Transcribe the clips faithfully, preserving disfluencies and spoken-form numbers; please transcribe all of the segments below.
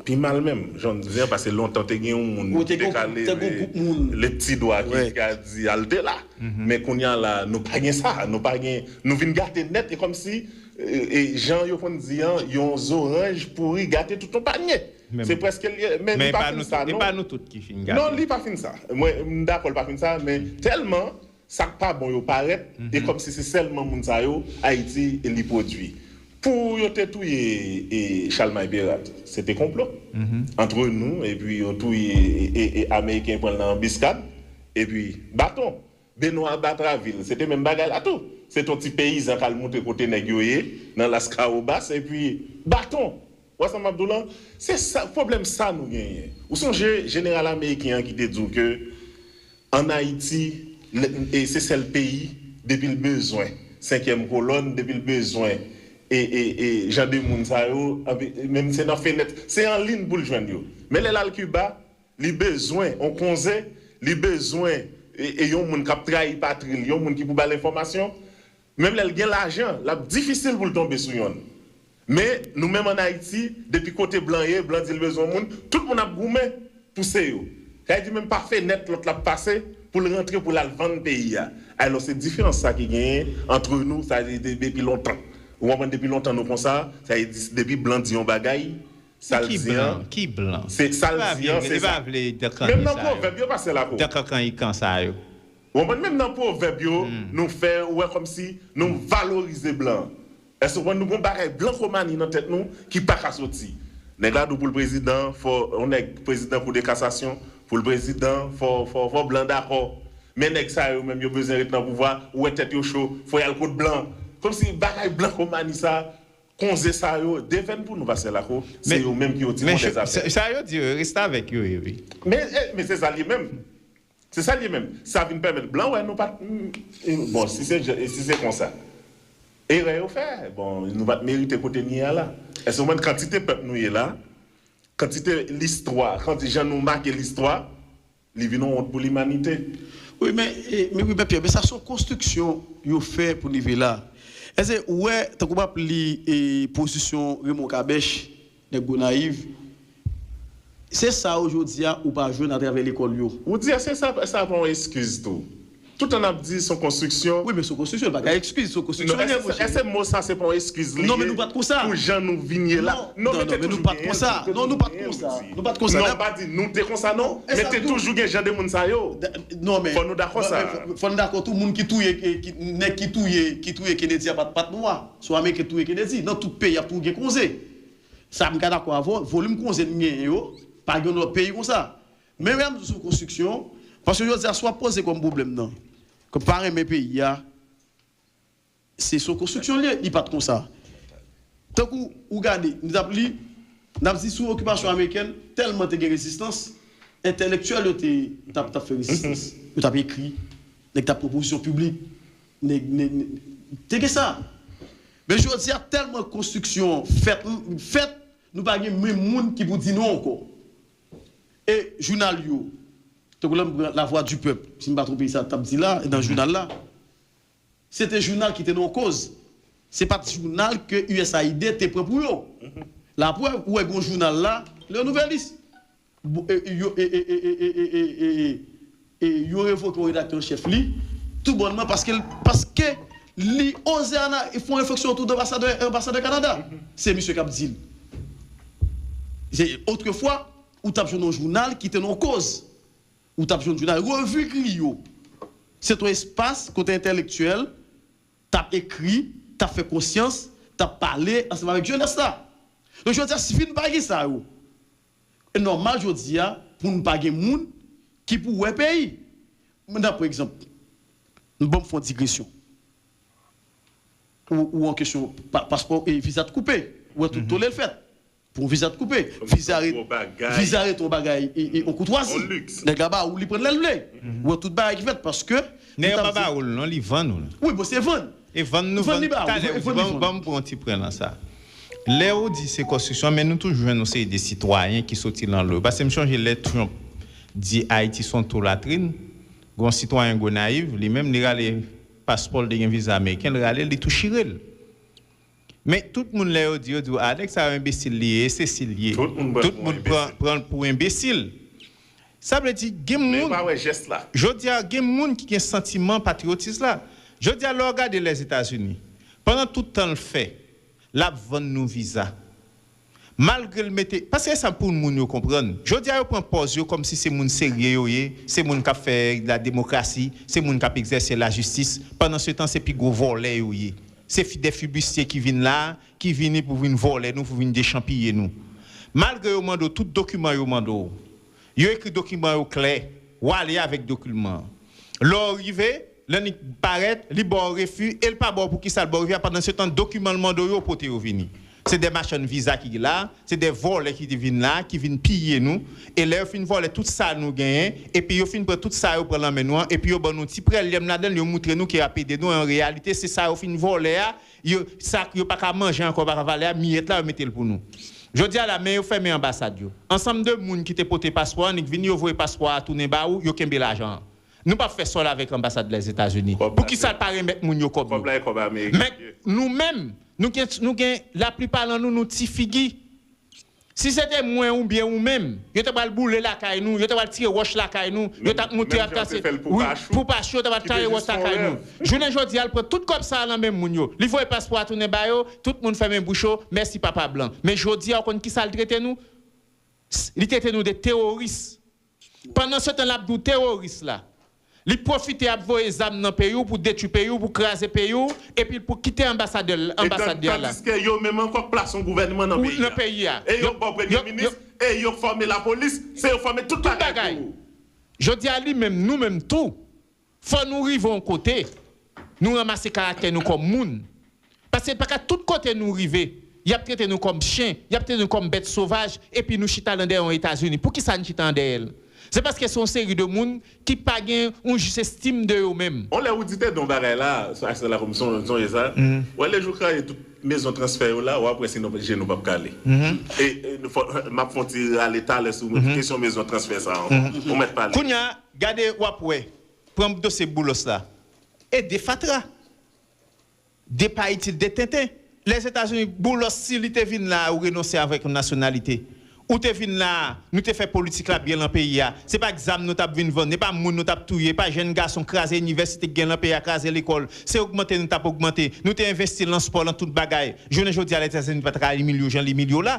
Pi mal menm, jan w di an, paske lontan te gen yon moun ki te ka leve le pti dwa ki ka di al de la. Men kounye a la, nou pa gen sa, nou pa gen, nou vin gate nèt, e kòmsi, e, e, jan yo konn di an, yon zoranj pouri gate tout yon panye. Se prèske l ye, men li pa fin sa, non. E pa nou tout ki fin gate. Non, li pa fin sa. Mwen, m dakò l pa fin sa, men tèlman sa k pa bon yo parèt, e kòmsi se sèlman moun sa yo Ayiti li pwodui. Pou yo te touye, e, Chalmay Perat, se te konplo. Antre nou, epi yo touye, e, e, e, Ameriken pran l nan anbiskad, epi baton. Benoit Batraville, se te menm bagay la tou. Se t on ti peyizan k al moute kote nèg yo ye, nan Las Caobas, epi baton. Ou wè sa m ap di w lan? Se sa, pwoblèm sa nou genyen. Ou sonje jeneral ameriken an ki te di w ke ann Ayiti, e se sèl peyi, depi l bezwen senkyèm kolòn, depi l bezwen e, e, e jan de moun sa yo, anpi, menm se nan fenèt, se an liy pou l jwenn yo. Men lè l al Kiba, li bezwen yon konze, li bezwen e, e yon moun k ap trayi patri l, yon moun ki pou ba l enfòmasyon. Menm lè l gen lajan, l ap difisil pou l tonbe sou yonn. Men, nou menm ann Ayiti, depi kote blan ye, blan di l bezwen yon moun, tout moun ap goumen pou se yo. Sa vle di menm pa fenèt lòt la ap pase pou l rantre pou l al vann peyi a. Alò, se diferans sa ki genyen antre nou, sa vle di de-, depi lontan. Ou konprann, depi lontan nou konsa, sa vle di depi blan di yon bagay, sa l di an, se sa l di an, se sa. Menm nan pwovèb yo pase la ko. Dan kankan ikan sa yo. Ou konprann, menm nan pwovèb yo, nou fè, ou wè kòmsi nou valorize blan. Èske ou konprann, nou gon bagay blankomani nan tèt nou ki pa ka soti. Nèg la di w pou l prezidan, fò yon nèg prezidan kou de kasasyon, pou l prezidan, fò, fò, fò blan dakò. Men nèg sa yo menm yo bezwen ret nan pouvwa, ou wè tèt yo cho, fò y al kot blan. Kòmsi bagay blankomani sa, konze sa yo, devèn pou nou pase la ko, se yo menm ki yo ti modèl zafè. Sa yo di yo, reste avèk yo ye, wi. Men, e, men se sa l ye menm. Se sa l ye menm. Sa vin pèmèt blan wè nou pa t, mm, bon, si se, si se konsa, erè yo fè, bon, nou pa t merite kote n ye a la. Èske ou konprann kantite pèp nou ye la, kantite listwa, kantite jan nou make listwa, li vin yon wont pou limanite. Wi, men, e, men wi, men Pyè, men sa se yon konstriksyon yo fè pou n rive la. Èske ou wè, tankou m ap li, e, pozisyon Raymond Kabèch, nèg Gonayiv, se sa yo jodi a ou pa jwenn atravè lekòl yo. Ou di, èske sa, sa pa yon eskiz tou? Toutan n ap di se yon konstriksyon. Wi, men se yon konstriksyon, li pa ka eskiz, se yon konstriksyon li ye, monchè. Èske mo sa se pa yon eskiz li ye? Non, men nou pa t konsa. Pou jan nou vin ye la. Non, non, men te toujou genyen. Non, nou pa t konsa. Non, nou pa t konsa. Nou pa t konsa. Non, m pa di nou te konsa, non. Men te toujou gen jan de moun sa yo. Non, men fò nou dakò sa. Fò nou dakò tou, moun ki touye, ki, nèg ki touye, ki touye Kennedy a pa t, pa t nwa. Se yon Ameriken ki touye Kennedy. Nan tout peyi ap toujou gen konze. Sa m ka dakò avè w, volim konze n genyen yo, pa gen lòt peyi konsa. Men lè m di sou konstriksyon, paske jodi a si w ap poze kòm pwoblèm nan, ke pa renmen peyi a, se sou konstriksyon li ye, li pa t konsa. Tankou ou gade, nou t ap li, n ap di sou okipasyon amerikèn, tèlman te gen rezistans, entèlektyèl yo te, t ap, t ap fè rezistans, yo t ap ekri, nèg t ap pran pozisyon piblik, nèg, nèg, nèg, te gen sa. Men jodi a, tèlman konstriksyon fèt, fèt, nou pa gen menm moun ki pou di non ankò. E jounal yo, tankou lè m pran La Voix du Peuple, si m pa twonpe sa, t ap di la, nan jounal la, se te jounal ki te nan koz. Se pa t jounal ke U S A I D te pran pou yo. Laprèv, ou wè gen yon jounal la, Le Nouvelliste. Bon, e, e, yo, e, e, e, e, e, e, e, e, e yo revoke yon redaktè an chèf li, tou bònman, paske, paske li oze ana-, fè yon refleksyon otou de anbasadè, anbasadè Kanada. Se misye k ap di l. Se, otrefwa, ou t ap jwenn yon jounal ki te nan koz. Ou t ap jwenn jounal. Revi Griyo, se t yon espas kote entèlektyèl t ap ekri, t ap fè konsyans, t ap pale ansanm avèk jenès la. Donk, jodi a, si fin pa gen sa yo, e nòmal jodi a pou n pa gen moun ki pou wè peyi. Mwen, nan, pa egzanp, ban m fè yon digresyon. Ou, ou an kesyon pa-, paspò e viza t koupe. Ou wè tout tole l fèt. Pou yon viza t koupe. Viza ret-, viza rete yon bagay, e, e, yon koutwazi. Nèg la ba ou li pran lè l vle. Ou wè tout bagay ki fèt paske nèg yo pa ba ou l non, li vann ou l. Wi, bon, se vann. E vann nou vann, talè ou di, ban m pran yon ti pwen nan sa. Lè ou di se konstriksyon, men nou toujou jwenn yon seri de sitwayen ki soti nan lo. Paske m chonje lè Trump di Ayiti se yon tou latrin, gon sitwayen Gonayiv, li menm, li rale paspò l, te gen viza ameriken, li rale l, li tou chire l. Men tout moun lè yo di, yo di, "A, nèg sa yo enbesil li ye, e sesi l ye." Tout moun pran l pou enbesil. Sa vle di, gen moun, jodi a, gen moun ki gen santiman patriyotis la. Jodi a, lè w gade Lèzetazini, pandan tout tan l fè, l ap vann nou viza. Malgre l mete, paske sa pou moun yo konprann. Jodi a, yo pran pòz yo kòmsi se moun serye yo ye, se moun k ap fè la demokrasi, se moun k ap egzèse lajistis. Pandan se tan, se pi gwo vòlè yo ye. Se fi-, de fibistye ki vin la, ki vini pou vin vòlè nou, pou vin dechanpiye nou. Malgre yo mande w tout dokiman yo mande w, yo ekri dokiman yo klè, w ale avèk dokiman an. Lè w rive, lè nèg parèt, li ba w refi, e l pa ba w poukisa l ba w refi a, pandan se tan, dokiman l mande w yo, pote yo vini. Se de machann viza ki la, se de vòlè ki te vin la, ki vin piye nou, e lè yo fin vòlè tout sa nou genyen, epi yo fin pran tout sa yo pran nan men nou an, epi yo ban nou ti prèlyèm ladan l, yo moutre nou ke y ap ede nou, an reyalite, se sa yo fin vòlè a, yo, sa yo pa ka manje ankò, pa ka vale a, miyèt la, yo mete l pou nou. Jodi a la, men yo fèmen anbasad yo. Ansanm de moun ki te pote paspò a, annik vini, yo voye paspò a tounen ba ou, yo kenbe lajan an. Nou p ap fè sòl avèk anbasad Lèzetazini. Poukisa l pa renmèt moun yo kòb yo? Men nou menm, nou gen, nou gen, laplipa nan nou, nou ti figi. Si se te mwen oubyen ou menm, yo ta pral boule lakay nou, yo ta pral tire wòch lakay nou, yo t ap moute ap kase, wi, pou pa cho, yo ta pral taye wòch lakay nou. Jounen jodi a, l pran tout kòb sa a nan men moun yo. Li voye paspò a tounen ba yo, tout moun fèmen bouch yo, mèsi papa blan. Men jodi a, ou konn kisa l trete nou? Li trete nou de teworis. Pandan se tan, l ap di w teworis la. Li pwofite ap voye zam nan peyi w pou detwi peyi w, pou kraze peyi w, epi l pou kite anbasadè l, anbasadè la. Tandiske yo menm ankò k plase yon gouvènman nan peyi a. Nan peyi a. E yo k ba w premye minis, e yo k fòme lapolis, se yo fòme tout bagay pou ou. Jodi a, li menm, nou menm tou, fò nou rive yon kote, nou ranmase karaktè nou kòm moun. Paske pa ka tout kote nou rive, y ap trete nou kòm chen, y ap trete nou kòm bèt sovaj, epi nou chita nan dèyè yon Etazini. Poukisa n chita nan dèyè l? Se paske se yon seri de moun ki pa gen yon jis estim de yo menm. On lè ou di te don bagay la, sa, se la komisyon, sonje sa. Wè, le jou kraze tout mezon transfè yo la, w ap wè si nou, je nou p ap kale. E, e, fò, m ap fè yon ti rale talè sou kesyon mezon transfè sa a. Ou mèt pale. Kounye a, gade, w ap wè, pran dosye Boulos la. E de fatra. De pa itil, de tenten. Lèzetazini, Boulos, si li te vin la, ou renonse avèk yon nasyonalite. Ou te vin la, nou te fè politik la byen lan peyi a. Se pa zam nou t ap vin vann, e pa moun nou t ap touye, e pa jèn gason kraze inivèsite k gen lan peyi a, kraze lekòl. Se ogmante nou t ap ogmante. Nou te envesti lan spò, lan tout bagay. Jounen jodi a, Lèzetazini pa t ka imilye w jan l imilye w la.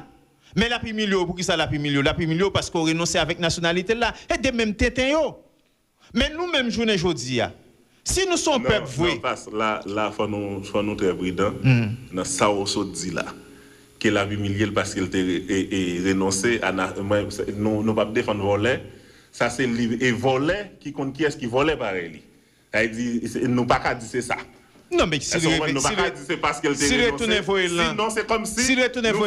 Men l ap imilye w, poukisa l ap imilye w? L ap imilye w paske w renonse avèk nasyonalite l la. E de menm tenten yo. Men nou menm jounen jodi a, si nou se yon pèp vre. Non, non, pas, la, la, fò nou, fò nou trè pridan nan sa w sot di la. Ke l ap imilye l paske l te re-, e, e, renonse a na-, mwen, se, nou, nou p ap defann vòlè. Sa se li, e vòlè ki konn kiyès ki vòlè parèy li. Sa vle di, se, nou pa ka di se sa. Non, men si l, nou pa ka di se paske l te renonse. Sinon, se kòmsi si l retounen voye l lan,